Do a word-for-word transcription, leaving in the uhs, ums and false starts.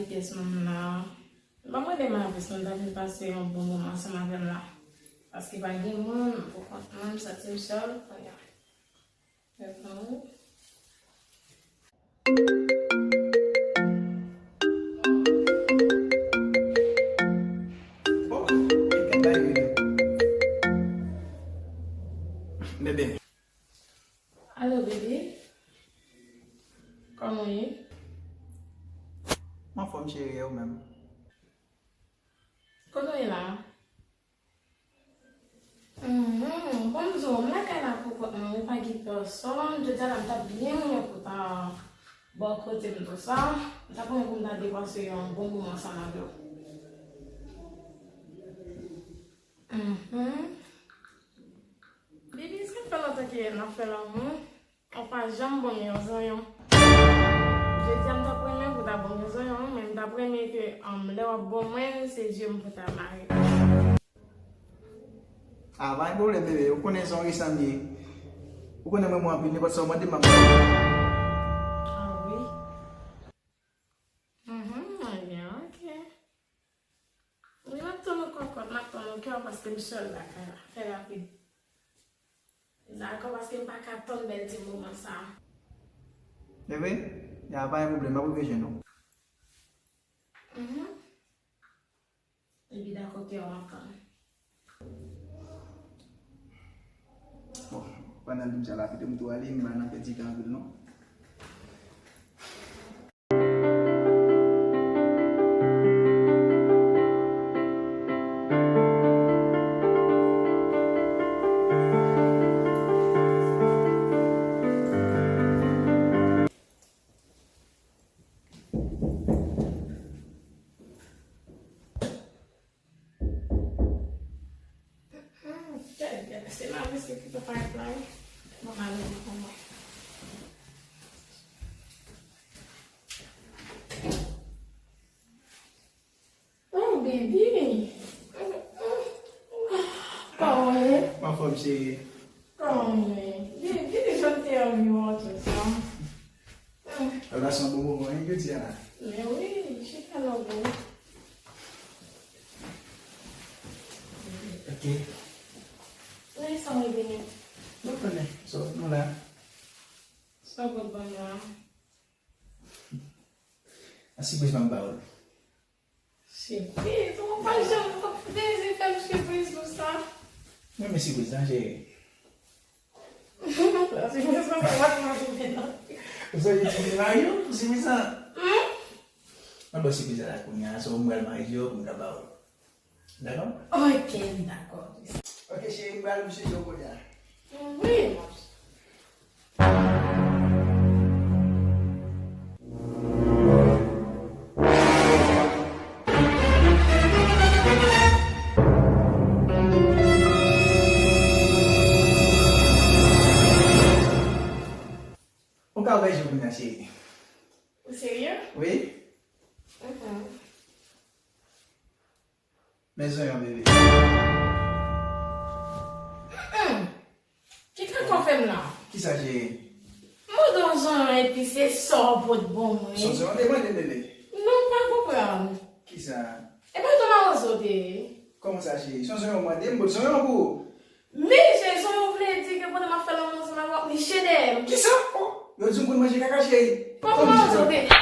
Pyès moun la. M pa mande m avè si nou ta vin pase yon bon moman ansanm avè m la. Paske pa gen moun, m poukont mwen, m santi m sèl kounye a. Rèt non wi. Oh, e gad bagay yo. Bebe. Alo, bebe. Kòman w ye? M anfòm, cheri, e ou menm? Kote w ye la? Mhm. Bon, m di w, m lakay la poukont mwen, mwen pa gen pèsòn. Jodi a la, m t ap byen renmen pou ta bò kote m tou sa. M t ap renmen pou m ta depase yon bon moman ansanm avè w. Mhm. Bibi, sa fè lontan ke n ap fè lanmou. Ou pa janm ban m yon zonyon. Jodi a, m t ap renmen pou w ta ban m yon zonyon, men m t ap renmen ke, um, lè w ap ban mwen l, se je m pou ta mare. Ah, pa gen pwoblèm, bebe. Ou konnen se yon resan m ye. Ou konnen mwen, mwen anpil, nenpòt sa w mande m, m ap ba w. Ah, wi. Mhm, ebyen, ok. Wi, m ap tann ou kòkòt, m ap tann ou kè, paske m sèl lakay la. Fè rapid. Dakò, paske m pa ka tann bèl ti moman sa a. E vre? Ya, pa gen pwoblèm, m ap rive jwenn ou. Mhm. Epi dakò, kè, m ap tann. Bon, pandan l di m sa la, kite m tou ale, m pa nan pèdi tan anpil non. Hmm, gade, gade, se la mesye ki te parèt la, wi. Mwen pa renmen pou mwen. Oh, baby. Kòman w ye? M anfòm, cheri. Kòman w ye? Baby, jan m te anvi wè w tou sa. Ala se yon bon moman, wi, jodi a la. Men wi, chita nan gou. Ok. Men sa w vini. Nou konnen, sa w nou la. Sa w pot ban m la. An sipriz m ap ba w l. Sipriz? Ou pa janm dezi fè m sipriz konsa. Mwen renmen sipriz la, cheri. Sipriz konsa, w ap manje non. Ou sonje ti fi marye w pou sipriz la? Hmm? Mwen ba w sipriz la kounye a, se ou m pral marye w pou m ta ba w l. Dakò? Ok, m dakò. Ok, cheri, m pral kouche, yo kounye a. Wi, m ap. Ou ka ouvè je w kounye a, cheri. Ou serye? Wi. Mhm. Men zonyon, bebe. Mm-mm. Ki kaka w fè m la? Kisa, cheri? M mande w zonyon epi se sa w pot ban mwen. Se yon zonyon w te mande m, bebe. Non, m pa konprann. Kisa? E pa yon mawozo w te ye? Kòman sa, cheri? Se yon zonyon w mande m, m pot zonyon pou ou. Men, cheri, zonyon vle di ke pandan m ap fè lanmou ansanm avè w, w ap niche dèyè m. Kisa? Oh, yo di m konn manje kaka, cheri. Kòman mawozo w te ye?